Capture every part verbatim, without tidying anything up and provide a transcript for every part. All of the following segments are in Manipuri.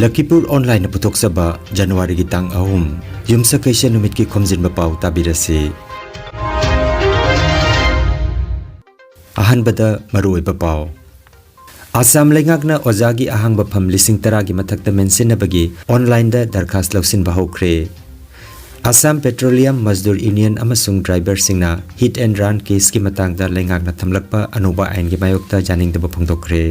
ꯂꯈꯤꯄꯨꯔ ꯑꯣꯟꯂꯥꯏꯟꯅ ꯄꯨꯊꯣꯛꯆꯕ ꯖꯅꯋꯥꯔꯤꯒꯤ ꯇꯥꯡ ꯑꯍꯨꯝ, ꯌꯨꯝꯁꯀꯩꯁ ꯅꯨꯃꯤꯠꯀꯤ ꯈꯣꯝꯖꯤꯟꯕ ꯄꯥꯎ ꯇꯥꯕꯤꯔꯁꯤ꯫ ꯑꯍꯥꯟꯕꯗ ꯃꯔꯨꯑꯣꯏꯕ ꯄꯥꯎ꯫ ꯑꯁꯥꯝ ꯂꯩꯉꯥꯛꯅ ꯑꯣꯖꯥꯒꯤ ꯑꯍꯥꯡꯕ ꯐꯝ ꯂꯤꯁꯤꯡ ꯇꯔꯥꯒꯤ ꯃꯊꯛꯇ ꯃꯦꯟꯁꯤꯟꯅꯕꯒꯤ ꯑꯣꯟꯂꯥꯏꯟꯗ ꯗꯔꯈꯥꯁ ꯂꯧꯁꯤꯟꯕ ꯍꯧꯈ꯭ꯔꯦ꯫ ꯑꯁꯥꯝ ꯄꯦꯇ꯭ꯔꯣꯂꯤꯌꯝ ꯃꯖꯗꯨꯔ ꯌꯨꯅꯤꯌꯟ ꯑꯃꯁꯨꯡ ꯗ꯭ꯔꯥꯏꯚꯔꯁꯤꯡꯅ ꯍꯤꯠ ꯑꯦꯟ ꯔꯟ ꯀꯦꯁꯀꯤ ꯃꯇꯥꯡꯗ ꯂꯩꯉꯥꯛꯅ ꯊꯝꯂꯛꯄ ꯑꯅꯧꯕ ꯑꯥꯏꯟꯒꯤ ꯃꯥꯌꯣꯛꯇ ꯌꯥꯅꯤꯡꯗꯕ ꯐꯣꯡꯗꯣꯛꯈ꯭ꯔꯦ꯫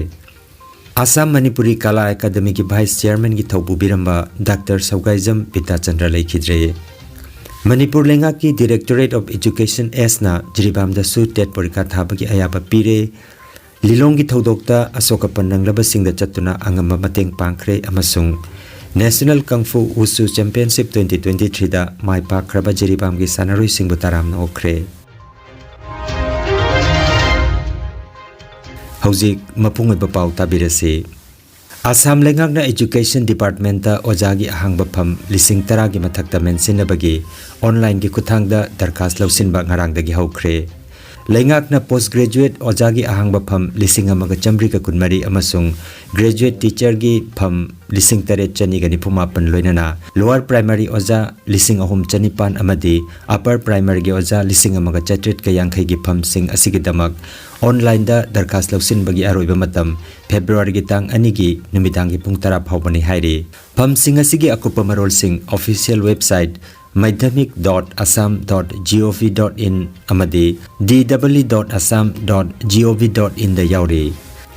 ꯑꯁꯥꯝ ꯃꯅꯤꯄꯨꯔꯤ ꯀꯂꯥ ꯑꯦꯀꯥꯗꯃꯤꯒꯤ ꯚꯥꯏꯁ ꯆꯤꯌꯔꯃꯦꯟꯒꯤ ꯊꯧꯄꯨꯕꯤꯔꯝꯕ ꯗꯥꯛꯇꯔ ꯁꯧꯒꯥꯏꯖꯝ ꯕꯤꯗ꯭ꯌꯥꯆꯟꯗ꯭ꯔ ꯂꯩꯈꯤꯗ꯭ꯔꯦ꯫ ꯃꯅꯤꯄꯨꯔ ꯂꯩꯉꯥꯛꯀꯤ ꯗꯤꯔꯦꯛꯇꯣꯔꯦꯠ ꯑꯣꯐ ꯏꯖꯨꯀꯦꯁꯟ ꯑꯦꯁꯅ ꯖꯤꯔꯤꯕꯥꯝꯗꯁꯨ ꯇꯦꯠ ꯄꯔꯤꯈꯥ ꯊꯥꯕꯒꯤ ꯑꯌꯥꯕ ꯄꯤꯔꯦ꯫ ꯂꯤꯂꯣꯡꯒꯤ ꯊꯧꯗꯣꯛꯇ ꯑꯁꯣꯛ ꯑꯄꯟ ꯅꯪꯂꯕꯁꯤꯡꯗ ꯆꯠꯇꯨꯅ ꯑꯉꯝꯕ ꯃꯇꯦꯡ ꯄꯥꯡꯈ꯭ꯔꯦ ꯑꯃꯁꯨꯡ ꯅꯦꯁꯅꯦꯜ ꯀꯪꯐꯨ ꯋꯨꯁꯨ ꯆꯦꯝꯄꯤꯌꯟꯁꯤꯞ twenty twenty-three-ꯗ ꯃꯥꯏ ꯄꯥꯛꯈ꯭ꯔꯕ ꯖꯤꯔꯤꯕꯥꯝꯒꯤ ꯁꯥꯟꯅꯔꯣꯏꯁꯤꯡꯕꯨ ꯇꯔꯥꯝꯅ ꯑꯣꯛꯈ꯭ꯔꯦ꯫ ꯍꯧꯖꯤꯛ ꯃꯄꯨꯡ ꯑꯣꯏꯕ ꯄꯥꯎ ꯇꯥꯕꯤꯔꯁꯤ꯫ ꯑꯁꯥꯝ ꯂꯩꯉꯥꯛꯅ ꯏꯖꯨꯀꯦꯁꯟ ꯗꯤꯄꯥꯔꯠꯃꯦꯟꯇ ꯑꯣꯖꯥꯒꯤ ꯑꯍꯥꯡꯕ ꯐꯝ ꯂꯤꯁꯤꯡ ꯇꯔꯥꯒꯤ ꯃꯊꯛꯇ ꯃꯦꯟꯁꯤꯟꯅꯕꯒꯤ ꯑꯣꯟꯂꯥꯏꯟꯒꯤ ꯈꯨꯠꯊꯥꯡꯗ ꯗꯔꯈꯥꯁ ꯂꯧꯁꯤꯟꯕ ꯉꯔꯥꯡꯗꯒꯤ ꯍꯧꯈ꯭ꯔꯦ꯫ ꯂꯩꯉꯥꯛꯅ ꯄꯣꯁ ꯒ꯭ꯔꯦꯖꯨꯑꯦꯠ ꯑꯣꯖꯥꯒꯤ ꯑꯍꯥꯡꯕ ꯐꯝ ꯂꯤꯁꯤꯡ ꯑꯃꯒ ꯆꯥꯃꯔꯤꯒ ꯀꯨꯟꯃꯔꯤ ꯑꯃꯁꯨꯡ ꯒ꯭ꯔꯦꯖꯨꯑꯦꯠ ꯇꯤꯆꯔꯒꯤ ꯐꯝ ꯂꯤꯁꯤꯡ ꯇꯔꯦꯠ ꯆꯅꯤꯒ ꯅꯤꯐꯨ ꯃꯥꯄꯟ, ꯂꯣꯏꯅꯅ ꯂꯣꯋꯔ ꯄ꯭ꯔꯥꯏꯃꯥꯔꯤ ꯑꯣꯖꯥ ꯂꯤꯁꯤꯡ ꯑꯍꯨꯝ ꯆꯅꯤꯄꯥꯟ ꯑꯃꯗꯤ ꯑꯄꯔ ꯄ꯭ꯔꯥꯏꯃꯥꯔꯤꯒꯤ ꯑꯣꯖꯥ ꯂꯤꯁꯤꯡ ꯑꯃꯒ ꯆꯥꯇ꯭ꯔꯦꯠꯀ ꯌꯥꯡꯈꯩꯒꯤ ꯐꯝꯁꯤꯡ ꯑꯁꯤꯒꯤꯗꯃꯛ ꯑꯣꯟꯂꯥꯏꯟꯗ ꯗꯔꯈꯥꯁ ꯂꯧꯁꯤꯟꯕꯒꯤ ꯑꯔꯣꯏꯕ ꯃꯇꯝ ꯐꯦꯕ꯭ꯔꯨꯋꯥꯔꯤꯒꯤ ꯇꯥꯡ ꯑꯅꯤꯒꯤ ꯅꯨꯃꯤꯗꯥꯡꯒꯤ ꯄꯨꯡ ꯇꯔꯥ ꯐꯥꯎꯕꯅꯤ ꯍꯥꯏꯔꯤ꯫ ꯐꯝꯁꯤꯡ ꯑꯁꯤꯒꯤ ꯑꯀꯨꯞꯄ ꯃꯔꯣꯜꯁꯤꯡ official website madhyamik dot assam dot gov dot in ꯑꯃꯗꯤ D W E dot assam dot gov dot in-ꯗ ꯌꯥꯎꯔꯤ꯫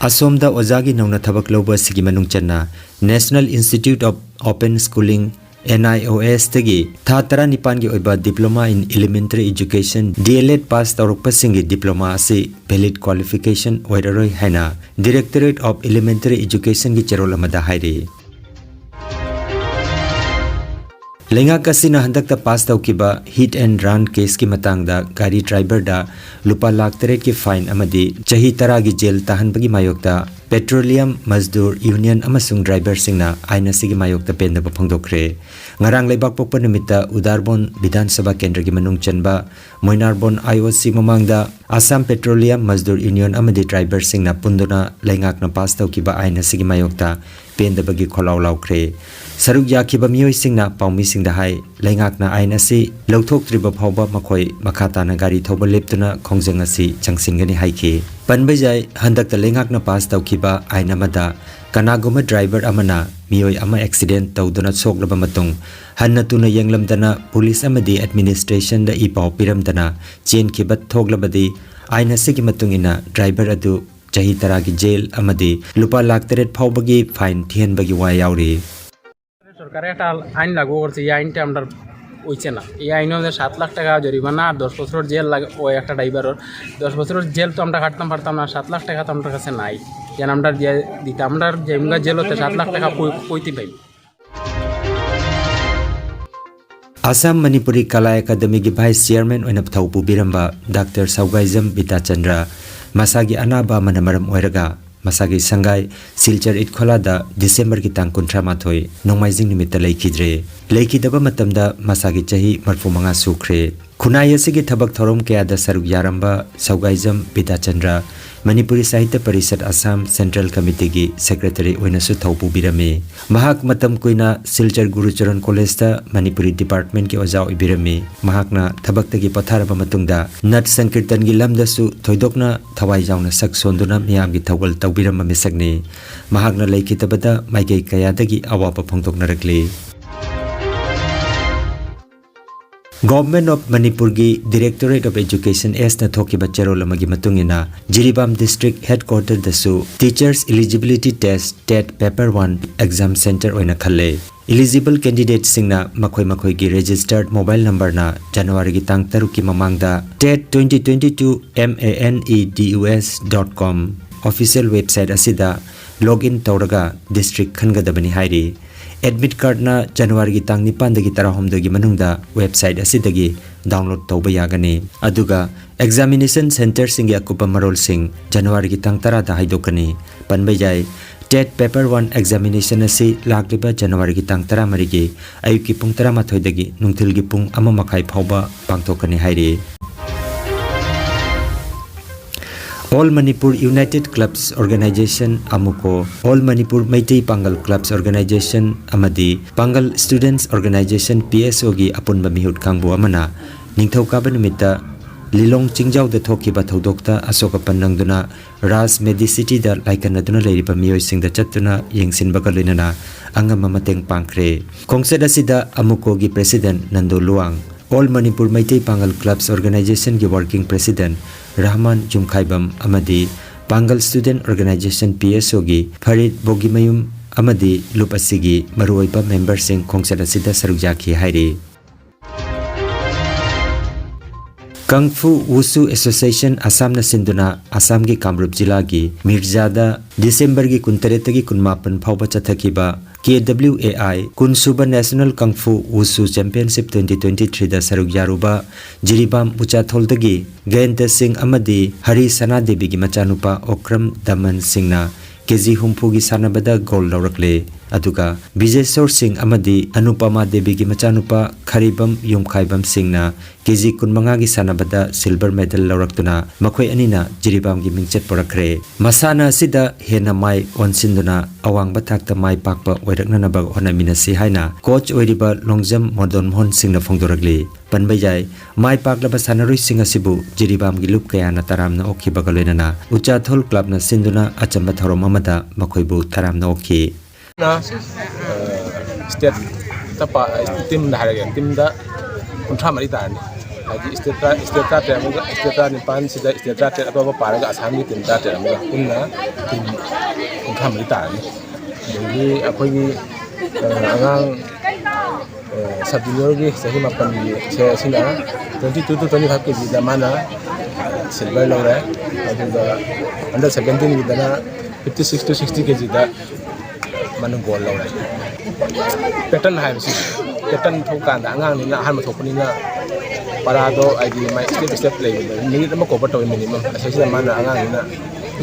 ꯑꯁꯣꯝꯗ ꯑꯣꯖꯥꯒꯤ ꯅꯧꯅ ꯊꯕꯛ ꯂꯧꯕ ꯑꯁꯤꯒꯤ ꯃꯅꯨꯡ ꯆꯟꯅ National Institute of Open Schooling, N I O S-ꯇꯒꯤ ꯊꯥ ꯇꯔꯥꯅꯤꯄꯥꯟꯒꯤ ꯑꯣꯏꯕ Diploma in Elementary Education, D L Ed, pass ꯇꯧꯔꯛꯄꯁꯤꯡꯒꯤ ꯗꯤꯄ꯭ꯂꯣꯃꯥ ꯑꯁꯤ valid qualification ꯑꯣꯏꯔꯔꯣꯏ ꯍꯥꯏꯅ Directorate of Elementary Education-ꯒꯤ ꯆꯦꯔꯣꯜ ꯑꯃꯗ ꯍꯥꯏꯔꯤ꯫ ꯂꯩꯉꯥꯛ ꯑꯁꯤꯅ ꯍꯟꯗꯛꯇ ꯄꯥꯁ ꯇꯧꯈꯤꯕ ꯍꯤꯠ ꯑꯦꯟ ꯔꯟ ꯀꯦꯁꯀꯤ ꯃꯇꯥꯡꯗ ꯒꯥꯔꯤ ꯗ꯭ꯔꯥꯏꯚꯔꯗ ꯂꯨꯄꯥ ꯂꯥꯈ ꯇꯔꯦꯠꯀꯤ ꯐꯥꯏꯟ ꯑꯃꯗꯤ ꯆꯍꯤ ꯇꯔꯥꯒꯤ ꯖꯦꯜ ꯇꯥꯍꯟꯕꯒꯤ ꯃꯥꯌꯣꯛꯇ Petroleum Mazdoor Union ꯑꯃꯁꯨꯡ driverꯁꯤꯡꯅ ꯑꯥꯏꯟ ꯑꯁꯤꯒꯤ ꯃꯥꯌꯣꯛꯇ ꯄꯦꯟꯗꯕ ꯐꯣꯡꯗꯣꯛꯈ꯭ꯔꯦ꯫ ꯉꯔꯥꯡ ꯂꯩꯕꯥꯛ ꯄꯣꯛꯄ ꯅꯨꯃꯤꯠꯇ ꯎꯗꯥꯔꯕꯣꯟ ꯕꯤꯙꯥꯟ ꯁꯚꯥ ꯀꯦꯟꯗ꯭ꯔꯒꯤ ꯃꯅꯨꯡ ꯆꯟꯕ ꯃꯣꯏꯅꯥꯔꯕꯣꯟ IOC ꯃꯃꯥꯡꯗ Assam Petroleum Mazdoor Union ꯑꯃꯗꯤ driverꯁꯤꯡꯅ ꯄꯨꯟꯗꯨꯅ ꯂꯩꯉꯥꯛꯅ ꯄꯥꯁ ꯇꯧꯈꯤꯕ ꯑꯥꯏꯟ ꯑꯁꯤꯒꯤ ꯃꯥꯌꯣꯛꯇ ꯄꯦꯟꯗꯕꯒꯤ ꯈꯣꯜꯂꯥꯎ ꯂꯥꯎꯈ꯭ꯔꯦ꯫ ꯁꯔꯨꯛ ꯌꯥꯈꯤꯕ ꯃꯤꯑꯣꯏꯁꯤꯡꯅ ꯄꯥꯎꯃꯤꯁꯤꯡꯗ ꯍꯥꯏ, ꯂꯩꯉꯥꯛꯅ ꯑꯥꯏꯟ ꯑꯁꯤ ꯂꯧꯊꯣꯛꯇ꯭ꯔꯤꯕ ꯐꯥꯎꯕ ꯃꯈꯣꯏ ꯃꯈꯥ ꯇꯥꯅ ꯒꯥꯔꯤ ꯊꯧꯕ ꯂꯦꯞꯇꯨꯅ ꯈꯣꯡꯖꯪ ꯑꯁꯤ ꯆꯪꯁꯤꯟꯒꯅꯤ ꯍꯥꯏꯈꯤ꯫ ꯄꯟꯕ ꯌꯥꯏ, ꯍꯟꯗꯛꯇ ꯂꯩꯉꯥꯛꯅ ꯄꯥꯁ ꯇꯧꯈꯤꯕ ꯑꯥꯏꯟ ꯑꯃꯗ ꯀꯅꯥꯒꯨꯝꯕ driver ꯑꯃꯅ ꯃꯤꯑꯣꯏ ꯑꯃ accident ꯇꯧꯗꯨꯅ ꯁꯣꯛꯂꯕ ꯃꯇꯨꯡ, ꯍꯟꯅ ꯇꯨꯅ ꯌꯦꯡꯂꯝꯗꯅ ꯄꯨꯂꯤꯁ ꯑꯃꯗꯤ administrationꯗ ꯏ ꯄꯥꯎ ꯄꯤꯔꯝꯗꯅ ꯆꯦꯟꯈꯤꯕ ꯊꯣꯛꯂꯕꯗꯤ, ꯑꯥꯏꯟ ꯑꯁꯤꯒꯤ ꯃꯇꯨꯡ ꯏꯟꯅ driver ꯑꯗꯨ ꯆꯍꯤ ꯇꯔꯥꯒꯤ ꯖꯦꯜ ꯑꯃꯗꯤ ꯂꯨꯄꯥ ꯂꯥꯈ ꯇꯔꯦꯠ ꯐꯥꯎꯕꯒꯤ fine ꯊꯤꯍꯟꯕꯒꯤ ꯋꯥ ꯌꯥꯎꯔꯤ꯫ সরকারে একটা আইন লাগু করছে, এই আইনটা আমরা হইছে না। এই আইনে আমাদের সাত লাখ টাকা জরিমানা আর দশ বছরের জেল লাগে ওই একটা ড্রাইভারের। দশ বছরের জেল তো আমরা কাটতাম পারতাম না, সাত লাখ টাকা তো আমার কাছে নাই। যেন আমরা যে দিতাম, আমরা যে আমরা জেল হতে সাত লাখ টাকা কই-, কইতে পাই। Assam Manipuri Kala Academyꯒꯤ vice chairman ꯑꯣꯏꯅ ꯊꯧ ꯄꯨꯕꯤꯔꯝꯕ ꯗꯥꯛꯇꯔ ꯁꯧꯒꯥꯏꯖꯝ ꯕꯤꯇꯥꯆꯟꯗ꯭ꯔ ꯃꯁꯥꯒꯤ ꯑꯅꯥꯕ ꯑꯃꯅ ꯃꯔꯝ ꯑꯣꯏꯔꯒ ꯃꯁꯥꯒꯤ ꯁꯪꯒꯥꯏ ꯁꯤꯜꯆꯔ ꯏꯠꯈꯣꯂꯥꯗ ꯗꯤꯁꯦꯝꯕꯔꯒꯤ ꯇꯥꯡ ꯀꯨꯟꯊ꯭ꯔꯥ ꯃꯥꯊꯣꯏ ꯅꯣꯡꯃꯥꯏꯖꯤꯡ ꯅꯨꯃꯤꯠꯇ ꯂꯩꯈꯤꯗ꯭ꯔꯦ꯫ ꯂꯩꯈꯤꯗꯕ ꯃꯇꯝꯗ ꯃꯁꯥꯒꯤ ꯆꯍꯤ ꯃꯔꯤꯐꯨ ꯃꯉꯥ ꯁꯨꯈ꯭ꯔꯦ꯫ ꯈꯨꯟꯅꯥꯏ ꯑꯁꯤꯒꯤ ꯊꯕꯛ ꯊꯧꯔꯝ ꯀꯌꯥꯗ ꯁꯔꯨꯛ ꯌꯥꯔꯝꯕ ꯁꯧꯒꯥꯏꯖꯝ ꯕꯤꯗ꯭ꯌꯥꯆꯟꯗ꯭ꯔ ꯃꯅꯤꯄꯨꯔꯤ ꯁꯥꯍꯤꯇ꯭ꯌ ꯄꯔꯤꯁꯠ ꯑꯁꯥꯝ ꯁꯦꯟꯇ꯭ꯔꯦꯜ ꯀꯃꯤꯇꯤꯒꯤ ꯁꯦꯀ꯭ꯔꯦꯇꯔꯤ ꯑꯣꯏꯅꯁꯨ ꯊꯧ ꯄꯨꯕꯤꯔꯝꯃꯤ꯫ ꯃꯍꯥꯛ ꯃꯇꯝ ꯀꯨꯏꯅ ꯁꯤꯜꯆꯔ ꯒꯨꯔꯨꯆꯔꯟ ꯀꯣꯂꯦꯖꯇ ꯃꯅꯤꯄꯨꯔꯤ ꯗꯤꯄꯥꯔꯠꯃꯦꯟꯠꯀꯤ ꯑꯣꯖꯥ ꯑꯣꯏꯕꯤꯔꯝꯃꯤ꯫ ꯃꯍꯥꯛꯅ ꯊꯕꯛꯇꯒꯤ ꯄꯣꯊꯥꯔꯕ ꯃꯇꯨꯡꯗ ꯅꯠ ꯁꯪꯀꯤꯔꯇꯟꯒꯤ ꯂꯝꯗꯁꯨ ꯊꯣꯏꯗꯣꯛꯅ ꯊꯋꯥꯏ ꯌꯥꯎꯅ ꯁꯛ ꯁꯣꯟꯗꯨꯅ ꯃꯤꯌꯥꯝꯒꯤ ꯊꯧꯒꯜ ꯇꯧꯕꯤꯔꯝꯕ ꯃꯤꯁꯛꯅꯤ꯫ ꯃꯍꯥꯛꯅ ꯂꯩꯈꯤꯗꯕꯗ ꯃꯥꯏꯀꯩ ꯀꯌꯥꯗꯒꯤ ꯑꯋꯥꯕ ꯐꯣꯡꯗꯣꯛꯅꯔꯛꯂꯤ꯫ Government of ꯃꯅꯤꯄꯨꯔꯒꯤ Directorate of Education Sꯅ ꯊꯣꯛꯈꯤꯕ ꯆꯦꯔꯣꯜ ꯑꯃꯒꯤ ꯃꯇꯨꯡ ꯏꯟꯅ, Jiribam district headquarterꯗꯁꯨ Teachers Eligibility Test, TET Paper One exam center ꯑꯣꯏꯅ ꯈꯜꯂꯦ꯫ Eligible candidateꯁꯤꯡꯅ ꯃꯈꯣꯏ ꯃꯈꯣꯏꯒꯤ registered mobile numberꯅ ꯖꯅꯋꯥꯔꯤꯒꯤ ꯇꯥꯡ ꯇꯔꯨꯛꯀꯤ ꯃꯃꯥꯡꯗ tet twenty twenty-two manedeus dot com official website ꯑꯁꯤꯗ log in ꯇꯧꯔꯒ district ꯈꯟꯒꯗꯕꯅꯤ ꯍꯥꯏꯔꯤ꯫ ꯑꯦꯗꯃꯤꯠ ꯀꯥꯔꯗꯅ ꯖꯅꯋꯥꯔꯤꯒꯤ ꯇꯥꯡ ꯅꯤꯄꯥꯟꯗꯒꯤ ꯇꯔꯥꯍꯨꯝꯗꯣꯏꯒꯤ ꯃꯅꯨꯡꯗ ꯋꯦꯕꯁꯥꯏꯠ ꯑꯁꯤꯗꯒꯤ ꯗꯥꯎꯟꯂꯣꯗ ꯇꯧꯕ ꯌꯥꯒꯅꯤ꯫ ꯑꯗꯨꯒ ꯑꯦꯛꯖꯥꯃꯤꯅꯦꯁꯟ ꯁꯦꯟꯇꯔꯁꯤꯡꯒꯤ ꯑꯀꯨꯞꯄ ꯃꯔꯣꯜꯁꯤꯡ ꯖꯅꯋꯥꯔꯤꯒꯤ ꯇꯥꯡ ꯇꯔꯥꯗ ꯍꯥꯏꯗꯣꯛꯀꯅꯤ꯫ ꯄꯟꯕ ꯌꯥꯏ, ꯇꯦꯠ ꯄꯦꯄꯔ ꯋꯥꯟ ꯑꯦꯛꯖꯥꯃꯤꯅꯦꯁꯟ ꯑꯁꯤ ꯂꯥꯛꯂꯤꯕ ꯖꯅꯋꯥꯔꯤꯒꯤ ꯇꯥꯡ ꯇꯔꯥꯃꯔꯤꯒꯤ ꯑꯌꯨꯛꯀꯤ ꯄꯨꯡ ꯇꯔꯥꯃꯥꯊꯣꯏꯗꯒꯤ ꯅꯨꯡꯊꯤꯜꯒꯤ ꯄꯨꯡ ꯑꯃ ꯃꯈꯥꯏ ꯐꯥꯎꯕ ꯄꯥꯡꯊꯣꯛꯀꯅꯤ ꯍꯥꯏꯔꯤ꯫ All Manipur United Clubs Organization, ꯑꯃꯨꯀꯣ, All Manipur Meitei Pangal Clubs Organization ꯑꯃꯗꯤ ꯄꯥꯡꯒꯜ Students Organization, ꯄꯤ ꯑꯦꯁ ꯑꯣꯒꯤ ꯑꯄꯨꯟꯕ ꯃꯤꯍꯨꯠ ꯀꯥꯡꯕꯨ ꯑꯃꯅ ꯅꯤꯡꯊꯧꯀꯥꯕ ꯅꯨꯃꯤꯠꯇ ꯂꯤꯂꯣꯡ ꯆꯤꯡꯖꯥꯎꯗ ꯊꯣꯛꯈꯤꯕ ꯊꯧꯗꯣꯛꯇ ꯑꯁꯣꯛ ꯑꯄꯟ ꯅꯪꯗꯨꯅ ꯔꯥꯖ ꯃꯦꯗꯤꯁꯤꯇꯤꯗ ꯂꯥꯏꯀꯠꯅꯗꯨꯅ ꯂꯩꯔꯤꯕ ꯃꯤꯑꯣꯏꯁꯤꯡꯗ ꯆꯠꯇꯨꯅ ꯌꯦꯡꯁꯤꯟꯕꯒ ꯂꯣꯏꯅꯅ ꯑꯉꯝꯕ ꯃꯇꯦꯡ ꯄꯥꯡꯈ꯭ꯔꯦ꯫ ꯈꯣꯡꯆꯠ ꯑꯁꯤꯗ ꯑꯃꯨꯀꯣꯒꯤ president Nando Luwang, All Manipur Meitei Pangal Clubs Organizationꯒꯤ Working President Rahman ꯖꯨꯝꯈꯥꯏꯕꯝ ꯑꯃꯗꯤ ꯄꯥꯡꯒꯜ Student Organization, ꯄꯤ ꯑꯦꯁ ꯑꯣꯒꯤ ꯐꯔꯤꯗ ꯕꯣꯒꯤꯃꯌꯨꯝ ꯑꯃꯗꯤ ꯂꯨꯞ ꯑꯁꯤꯒꯤ ꯃꯔꯨꯑꯣꯏꯕ ꯃꯦꯝꯕꯔꯁꯤꯡ ꯈꯣꯡꯆꯠ ꯑꯁꯤꯗ ꯁꯔꯨꯛ ꯌꯥꯈꯤ ꯍꯥꯏꯔꯤ꯫ ꯀꯪꯐꯨ ꯋꯨꯁꯨ ꯑꯦꯁꯣꯁꯤꯌꯦꯁꯟ ꯑꯁꯥꯝꯅ ꯁꯤꯟꯗꯨꯅ ꯑꯁꯥꯝꯒꯤ ꯀꯥꯡꯂꯨꯞ ꯖꯤꯂꯥꯒꯤ ꯃꯤꯔꯖꯥꯗ ꯗꯤꯁꯦꯝꯕꯔꯒꯤ ꯀꯨꯟꯇꯔꯦꯠꯇꯒꯤ ꯀꯨꯟꯃꯥꯄꯟ ꯐꯥꯎꯕ ꯆꯠꯊꯈꯤꯕ ꯀꯦ ꯗꯕ꯭ꯂꯤꯎ ꯑꯦ ꯑꯥꯏ ꯀꯨꯟꯁꯨꯕ National Kung Fu Wushu Championship twenty twenty-threeꯗ ꯁꯔꯨꯛ ꯌꯥꯔꯨꯕ ꯖꯤꯔꯤꯕꯥꯝ ꯎꯆꯥꯊꯣꯜꯗꯒꯤ ꯒꯌꯟꯇ ꯁꯤꯡ ꯑꯃꯗꯤ ꯍꯔꯤ ꯁꯅꯥꯗꯦꯕꯤꯒꯤ ꯃꯆꯥꯅꯨꯄꯥ ꯑꯣꯀ꯭ꯔꯝ ꯗꯃꯟ ꯁꯤꯡꯅ ꯀꯦ ꯖꯤ ꯍꯨꯝꯐꯨꯒꯤ ꯁꯥꯟꯅꯕꯗ ꯒꯣꯜ ꯂꯧꯔꯛꯂꯦ꯫ ꯑꯗꯨꯒ ꯕꯤꯖꯦꯁꯣꯔ ꯁꯤꯡ ꯑꯃꯗꯤ ꯑꯅꯨꯄꯃꯥ ꯗꯦꯕꯤꯒꯤ ꯃꯆꯥꯅꯨꯄꯥ ꯈꯔꯤꯕꯝ ꯌꯨꯝꯈꯥꯏꯕꯝ ꯁꯤꯡꯅ ꯀꯦ ꯖꯤ ꯀꯨꯟꯃꯉꯥꯒꯤ ꯁꯥꯟꯅꯕꯗ ꯁꯤꯜꯚꯔ ꯃꯦꯗꯜ ꯂꯧꯔꯛꯇꯨꯅ ꯃꯈꯣꯏ ꯑꯅꯤꯅ ꯖꯤꯔꯤꯕꯥꯝꯒꯤ ꯃꯤꯡꯆꯠ ꯄꯨꯔꯛꯈ꯭ꯔꯦ꯫ ꯃꯁꯥꯟꯅ ꯑꯁꯤꯗ ꯍꯦꯟꯅ ꯃꯥꯏ ꯑꯣꯟꯁꯤꯟꯗꯨꯅ ꯑꯋꯥꯡꯕ ꯊꯥꯛꯇ ꯃꯥꯏ ꯄꯥꯛꯄ ꯑꯣꯏꯔꯛꯅꯅꯕ ꯍꯣꯠꯅꯃꯤꯟꯅꯁꯤ ꯍꯥꯏꯅ ꯀꯣꯆ ꯑꯣꯏꯔꯤꯕ ꯂꯣꯡꯖꯝ ꯃꯣꯗꯣꯟ ꯃꯣꯍꯟ ꯁꯤꯡꯅ ꯐꯣꯡꯗꯣꯔꯛꯂꯤ꯫ ꯄꯟꯕ ꯌꯥꯏ, ꯃꯥꯏ ꯄꯥꯛꯂꯕ ꯁꯥꯟꯅꯔꯣꯏꯁꯤꯡ ꯑꯁꯤꯕꯨ ꯖꯤꯔꯤꯕꯥꯝꯒꯤ ꯂꯨꯞ ꯀꯌꯥꯅ ꯇꯔꯥꯝꯅ ꯑꯣꯛꯈꯤꯕꯒ ꯂꯣꯏꯅꯅ ꯎꯆꯥꯊꯣꯜ ꯀ꯭ꯂꯕꯅ ꯁꯤꯟꯗꯨꯅ ꯑꯆꯝꯕ ꯊꯧꯔꯝ ꯑꯃꯗ ꯃꯈꯣꯏꯕꯨ ꯇꯔꯥꯝꯅ ꯑꯣꯛꯈꯤ꯫ ꯅ, ꯑ, ꯁ꯭ꯇꯦꯠꯇ ꯄꯥ-, ꯇꯤꯝꯗ ꯍꯥꯏꯔꯒꯦ, ꯇꯤꯝꯗ ꯀꯨꯟꯊ꯭ꯔꯥ ꯃꯔꯤ ꯇꯥꯔꯅꯤ꯫ ꯍꯥꯏꯗꯤ ꯁ꯭ꯇꯦꯠ ꯇꯔꯥ-, ꯁ꯭ꯇꯦꯠ ꯇꯔꯥꯇꯔꯦꯠ ꯑꯃꯒ, ꯁ꯭ꯇꯦꯠ ꯇꯔꯥꯅꯤꯄꯥꯟꯁꯤꯗ ꯁ꯭ꯇꯦꯠ ꯇꯔꯥꯇꯔꯦꯠ ꯑꯇꯣꯞꯄ ꯄꯥꯔꯒ ꯑꯁꯥꯝꯒꯤ ꯇꯤꯝ ꯇꯔꯥꯇꯔꯦꯠ ꯑꯃꯒ ꯄꯨꯟꯅ ꯇꯤꯝ ꯀꯨꯟꯊ꯭ꯔꯥ ꯃꯔꯤ ꯇꯥꯔꯅꯤ꯫ ꯑꯗꯒꯤ ꯑꯩꯈꯣꯏꯒꯤ, ꯑ, ꯑꯉꯥꯡ, ꯑ, ꯁꯕ ꯖꯨꯅꯤꯌꯔꯒꯤ ꯆꯍꯤ ꯃꯥꯄꯟꯒꯤ ꯁꯦ ꯑꯁꯤꯅ twenty two to twenty five ꯀꯦ ꯖꯤꯗ ꯃꯥꯅ ꯁꯤꯜꯚꯔ ꯂꯧꯔꯦ꯫ ꯑꯗꯨꯒ under seventeenꯒꯤꯗꯅ fifty six to sixty ꯀꯦ ꯖꯤꯗ ꯃꯥꯅ ꯒꯣꯜ ꯂꯧꯔꯦ꯫ ꯄꯦꯇꯔꯟ ꯍꯥꯏꯕꯁꯤ, ꯄꯦꯇꯔꯟ ꯊꯣꯛꯀꯥꯟꯗ ꯑꯉꯥꯡꯅꯤꯅ ꯑꯍꯥꯟꯕ ꯊꯣꯛꯄꯅꯤꯅ ꯄꯔꯥꯗꯣ ꯍꯥꯏꯗꯤ ꯃꯥꯏ ꯁ꯭ꯇꯦꯞ ꯁ꯭ꯇꯦꯞ ꯂꯩꯕꯗꯣ ꯃꯤꯅꯤꯠ ꯑꯃ ꯀꯣꯚꯔ ꯇꯧꯋꯤ, ꯃꯤꯅꯤꯃꯝ꯫ ꯑꯁꯤꯁꯤꯗ ꯃꯥꯅ ꯑꯉꯥꯡꯅꯤꯅ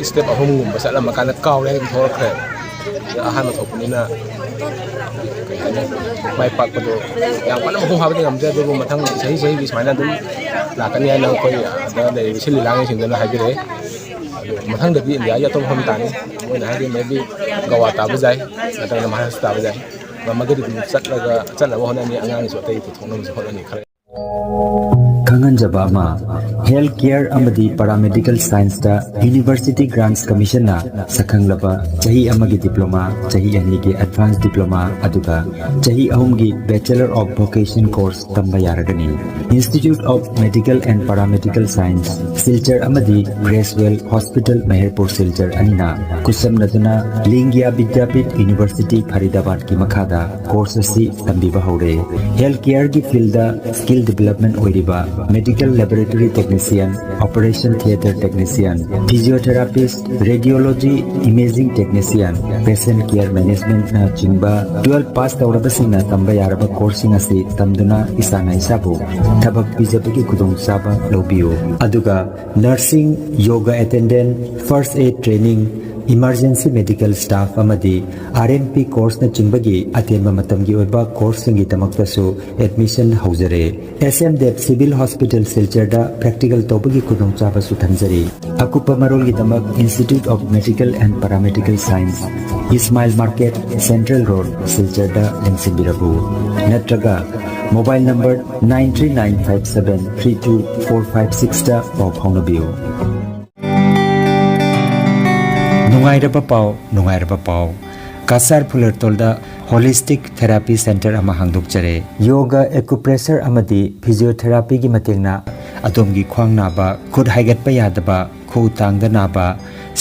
ꯁ꯭ꯇꯦꯞ ꯑꯍꯨꯝꯒꯨꯝꯕ ꯆꯠꯂꯝꯃꯀꯥꯟꯗ ꯀꯥꯎꯔꯦ ꯍꯥꯏꯅ ꯊꯣꯛꯂꯛꯈ꯭ꯔꯦ꯫ ꯑꯗ ꯑꯍꯥꯟꯕ ꯊꯣꯛꯄꯅꯤꯅ ꯀꯩ ꯍꯥꯏꯅꯤ, ꯃꯥꯏ ꯄꯥꯛꯄꯗꯣ ꯌꯥꯝ ꯀꯟꯅ ꯃꯄꯨꯡ ꯐꯥꯕꯗꯤ ꯉꯝꯗ꯭ꯔꯦ, ꯑꯗꯨꯕꯨ ꯃꯊꯪ ꯆꯍꯤ ꯆꯍꯤꯒꯤ ꯁꯨꯃꯥꯏꯅ ꯑꯗꯨꯝ ꯂꯥꯛꯀꯅꯤ ꯍꯥꯏꯅ ꯑꯩꯈꯣꯏ ꯑꯗ ꯂꯩꯔꯤꯕ ꯁꯤꯜꯂꯤ ꯂꯥꯡꯉꯤꯁꯤꯡꯗꯨꯅ ꯍꯥꯏꯕꯤꯔꯛꯑꯦ꯫ ꯑꯗꯣ ꯃꯊꯪꯗꯗꯤ ꯏꯟꯗꯤꯌꯥꯒꯤ ꯑꯇꯣꯞꯄ ꯃꯐꯝ ꯇꯥꯅꯤ꯫ ꯃꯣꯏꯅ ꯍꯥꯏꯗꯤ maybe ꯒꯋꯥ ꯇꯥꯕꯁꯨ ꯌꯥꯏ, ꯅꯠꯇ꯭ꯔꯒꯅ ꯃꯍꯥꯔꯥꯁꯇ꯭ꯔ ꯇꯥꯕꯁꯨ ꯌꯥꯏ꯫ ꯉꯝꯃꯒꯗꯤ ꯑꯗꯨꯝ ꯆꯠꯂꯒ, ꯆꯠꯅꯕ ꯍꯣꯠꯅꯅꯤ, ꯑꯉꯥꯡꯒꯤꯁꯨ ꯑꯇꯩ ꯄꯨꯊꯣꯛꯅꯕꯁꯨ ꯍꯣꯠꯅꯅꯤ ꯈꯔ꯫ ꯈꯪꯍꯟꯖꯕ ꯑꯃ, ꯍꯦꯜꯊ ꯀꯦꯌꯔ ꯑꯃꯗꯤ ꯄꯦꯔꯥꯃꯦꯗꯤꯀꯦꯜ ꯁꯥꯏꯟꯁꯇ ꯌꯨꯅꯤꯚꯔꯁꯤꯇꯤ ꯒ꯭ꯔꯥꯟꯠꯁ ꯀꯃꯤꯁꯟꯅ ꯁꯛꯈꯪꯂꯕ ꯆꯍꯤ ꯑꯃꯒꯤ ꯗꯤꯄ꯭ꯂꯣꯃꯥ, ꯆꯍꯤ ꯑꯅꯤꯒꯤ ꯑꯦꯗꯚꯥꯟꯁ ꯗꯤꯄ꯭ꯂꯣꯃꯥ, ꯑꯗꯨꯒ ꯆꯍꯤ ꯑꯍꯨꯝꯒꯤ ꯕꯦꯆꯦꯂꯔ ꯑꯣꯐ ꯚꯣꯀꯦꯁꯟ ꯀꯣꯔꯁ ꯇꯝꯕ ꯌꯥꯔꯒꯅꯤ꯫ Institute of Medical and Paramedical Science, Silchar ꯑꯃꯗꯤ ꯒ꯭ꯔꯦꯁꯋꯦꯜ ꯍꯣꯁꯄꯤꯇꯥꯜ ꯃꯍꯦꯔꯄꯨꯔ ꯁꯤꯜꯆꯔ ꯑꯅꯤꯅ ꯈꯨꯠꯁꯝꯅꯗꯨꯅ ꯂꯤꯡꯒ꯭ꯌꯥ ꯕꯤꯗ꯭ꯌꯥꯄꯤꯊ ꯌꯨꯅꯤꯚꯔꯁꯤꯇꯤ ꯐꯔꯤꯗꯥꯕꯥꯗꯀꯤ ꯃꯈꯥꯗ ꯀꯣꯔꯁ ꯑꯁꯤ ꯇꯝꯕꯤꯕ ꯍꯧꯔꯦ꯫ ꯍꯦꯜꯊ ꯀꯦꯌꯔꯒꯤ ꯐꯤꯜꯗ ꯁ꯭ꯀꯤꯜ ꯗꯤꯕꯦꯂꯞꯃꯦꯟ ꯑꯣꯏꯔꯤꯕ medical laboratory technician, operation theatre technician, physiotherapist, radiology, imaging technician, patient care ꯃꯦꯅꯦꯖꯃꯦꯟꯠꯅꯆꯤꯡꯕ ꯇꯨꯋꯦꯜꯐ ꯄꯥꯁ ꯇꯧꯔꯕꯁꯤꯡꯅ ꯇꯝꯕ ꯌꯥꯔꯕ ꯀꯣꯔꯁꯁꯤꯡ ꯑꯁꯤ ꯇꯝꯗꯨꯅ ꯏꯁꯥꯅ ꯏꯁꯥꯕꯨ ꯊꯕꯛ ꯄꯤꯖꯕꯒꯤ ꯈꯨꯗꯣꯡꯆꯥꯕ ꯂꯧꯕꯤꯌꯨ꯫ ꯑꯗꯨꯒ nursing, yoga attendant, first aid training, emergency medical staff ꯑꯃꯗꯤ ꯑꯥꯔ ꯑꯦꯝ ꯄꯤ ꯀꯣꯔꯁꯅꯆꯤꯡꯕꯒꯤ ꯑꯇꯦꯟꯕ ꯃꯇꯝꯒꯤ ꯑꯣꯏꯕ ꯀꯣꯔꯁꯁꯤꯡꯒꯤꯗꯃꯛꯇꯁꯨ ꯑꯦꯗꯃꯤꯁꯟ ꯍꯧꯖꯔꯦ꯫ S M Dev civil hospital ꯁꯤꯜꯆꯔꯗ ꯄ꯭ꯔꯦꯛꯇꯤꯀꯦꯜ ꯇꯧꯕꯒꯤ ꯈꯨꯗꯣꯡꯆꯥꯕꯁꯨ ꯊꯝꯖꯔꯤ꯫ ꯑꯀꯨꯞꯄ ꯃꯔꯣꯜꯒꯤꯗꯃꯛ Institute of Medical and Paramedical Science, Ismail market, central road, ꯁꯤꯜꯆꯔꯗ ꯂꯦꯡꯁꯤꯟꯕꯤꯔꯛꯎ꯫ ꯅꯠꯇ꯭ꯔꯒ mobile number nine three nine five seven three two four five sixꯇ ꯄꯥꯎ ꯐꯥꯎꯅꯕꯤꯌꯨ꯫ ꯅꯨꯡꯉꯥꯏꯔꯕ ꯄꯥꯎ, ꯅꯨꯡꯉꯥꯏꯔꯕ ꯄꯥꯎ꯫ ꯀꯁꯥꯔ ꯐꯨꯂꯔꯇꯣꯜꯗ ꯍꯣꯂꯤꯁꯇꯤꯛ ꯊꯦꯔꯥꯄꯤ ꯁꯦꯟꯇꯔ ꯑꯃ ꯍꯥꯡꯗꯣꯛꯆꯔꯦ꯫ ꯌꯣꯒꯥ, ꯑꯦꯀꯨꯄ꯭ꯔꯦꯁꯔ ꯑꯃꯗꯤ ꯐꯤꯖꯤꯑꯣꯊꯦꯔꯥꯄꯤꯒꯤ ꯃꯇꯦꯡꯅ ꯑꯗꯣꯝꯒꯤ ꯈ꯭ꯋꯥꯡ ꯅꯥꯕ, ꯈꯨꯠ ꯍꯥꯏꯒꯠꯄ ꯌꯥꯗꯕ, ꯈꯨꯎ ꯇꯥꯡꯗ ꯅꯥꯕ,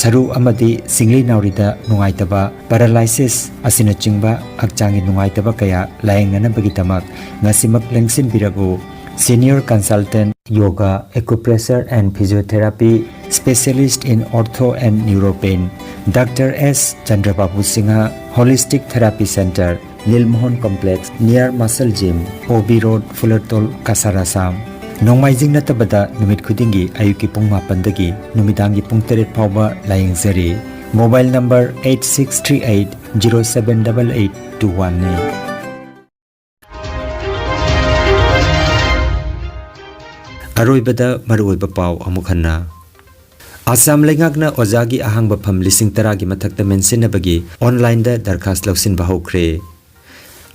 ꯁꯔꯨ ꯑꯃꯗꯤ ꯁꯤꯡꯂꯤ ꯅꯥꯎꯔꯤꯗ ꯅꯨꯡꯉꯥꯏꯇꯕ, ꯄꯦꯔꯥꯂꯥꯏꯁꯤꯁ ꯑꯁꯤꯅꯆꯤꯡꯕ ꯍꯛꯆꯥꯡꯒꯤ ꯅꯨꯡꯉꯥꯏꯇꯕ ꯀꯌꯥ ꯂꯥꯌꯦꯡꯅꯅꯕꯒꯤꯗꯃꯛ ꯉꯁꯤꯃꯛ ꯂꯦꯡꯁꯤꯟꯕꯤꯔꯛꯎ꯫ Senior consultant, yoga, acupressure and physiotherapy, specialist in ortho and neuropain, doctor S Chandrababu Singh, holistic therapy centre, Nilmohan Complex, near Marshall Gym, O B Road, Fulertol, Cachar, Assam꯫ ꯅꯣꯡꯃꯥꯏꯖꯤꯡ ꯅꯠꯇꯕꯗ ꯅꯨꯃꯤꯠ ꯈꯨꯗꯤꯡꯒꯤ ꯑꯌꯨꯛꯀꯤ ꯄꯨꯡ ꯃꯥꯄꯟꯗꯒꯤ ꯅꯨꯃꯤꯗꯥꯡꯒꯤ ꯄꯨꯡ ꯇꯔꯦꯠ ꯐꯥꯎꯕ ꯂꯥꯌꯦꯡꯖꯔꯤ꯫ Mobile number eight six three eight zero seven double eight two one ꯅꯤ꯫ ꯑꯔꯣꯏꯕꯗ ꯃꯔꯨꯑꯣꯏꯕ ꯄꯥꯎ ꯑꯃꯨꯛ ꯍꯟꯅ꯫ ꯑꯁꯥꯝ ꯂꯩꯉꯥꯛꯅ ꯑꯣꯖꯥꯒꯤ ꯑꯍꯥꯡꯕ ꯐꯝ ꯂꯤꯁꯤꯡ ꯇꯔꯥꯒꯤ ꯃꯊꯛꯇ ꯃꯦꯟꯁꯤꯟꯅꯕꯒꯤ online ꯗ ꯗꯔꯈꯥꯁ ꯂꯧꯁꯤꯟꯕ ꯍꯧꯈ꯭ꯔꯦ꯫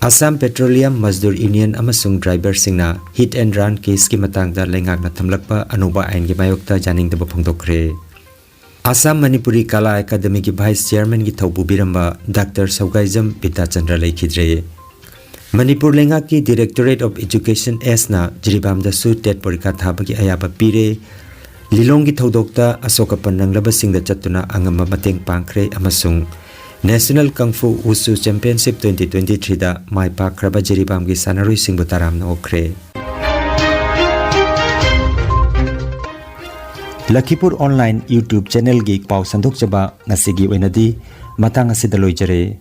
ꯑꯁꯥꯝ ꯄꯦꯇ꯭ꯔꯣꯂꯤꯌꯝ ꯃꯖꯗꯨꯔ ꯌꯨꯅꯤꯌꯟ ꯑꯃꯁꯨꯡ ꯗ꯭ꯔꯥꯏꯚꯔꯁꯤꯡꯅ hit and run case ꯀꯤ ꯃꯇꯥꯡꯗ ꯂꯩꯉꯥꯛꯅ ꯊꯝꯂꯛꯄ ꯑꯅꯧꯕ ꯑꯥꯏꯟꯒꯤ ꯃꯥꯌꯣꯛꯇ ꯌꯥꯅꯤꯡꯗꯕ ꯐꯣꯡꯗꯣꯛꯈ꯭ꯔꯦ꯫ ꯑꯁꯥꯝ ꯃꯅꯤꯄꯨꯔꯤ ꯀꯂꯥ ꯑꯦꯀꯥꯗꯃꯤꯒꯤ vice chairman ꯒꯤ ꯊꯧ ꯄꯨꯕꯤꯔꯝꯕ ꯗꯥꯛꯇꯔ ꯁꯧꯒꯥꯏꯖꯝ ꯕꯤꯗ꯭ꯌꯥꯆꯟꯗ꯭ꯔ ꯂꯩꯈꯤꯗ꯭ꯔꯦ꯫ ꯃꯅꯤꯄꯨꯔ ꯂꯩꯉꯥꯛꯀꯤ Directorate of Education S ꯅ ꯖꯤꯔꯤꯕꯥꯝꯗꯁꯨ ꯇꯦꯠ ꯄꯔꯤꯈꯥ ꯊꯥꯕꯒꯤ ꯑꯌꯥꯕ ꯄꯤꯔꯦ꯫ ꯂꯤꯂꯣꯡꯒꯤ ꯊꯧꯗꯣꯛꯇ ꯑꯁꯣꯛ ꯑꯄꯟ ꯅꯪꯂꯕꯁꯤꯡꯗ ꯆꯠꯇꯨꯅ ꯑꯉꯝꯕ ꯃꯇꯦꯡ ꯄꯥꯡꯈ꯭ꯔꯦ ꯑꯃꯁꯨꯡ National Kung Fu Wushu Championship twenty twenty-three ꯗ ꯃꯥꯏ ꯄꯥꯛꯈ꯭ꯔꯕ ꯖꯤꯔꯤꯕꯥꯝꯒꯤ ꯁꯥꯟꯅꯔꯣꯏꯁꯤꯡꯕꯨ ꯇꯔꯥꯝꯅ ꯑꯣꯛꯈ꯭ꯔꯦ꯫ ꯂꯈꯤꯄꯨꯔ online YouTube channel ꯒꯤ ꯄꯥꯎ ꯁꯟꯗꯣꯛꯆꯕ ꯉꯁꯤꯒꯤ ꯑꯣꯏꯅꯗꯤ ꯃꯇꯥꯡ ꯑꯁꯤꯗ ꯂꯣꯏꯖꯔꯦ꯫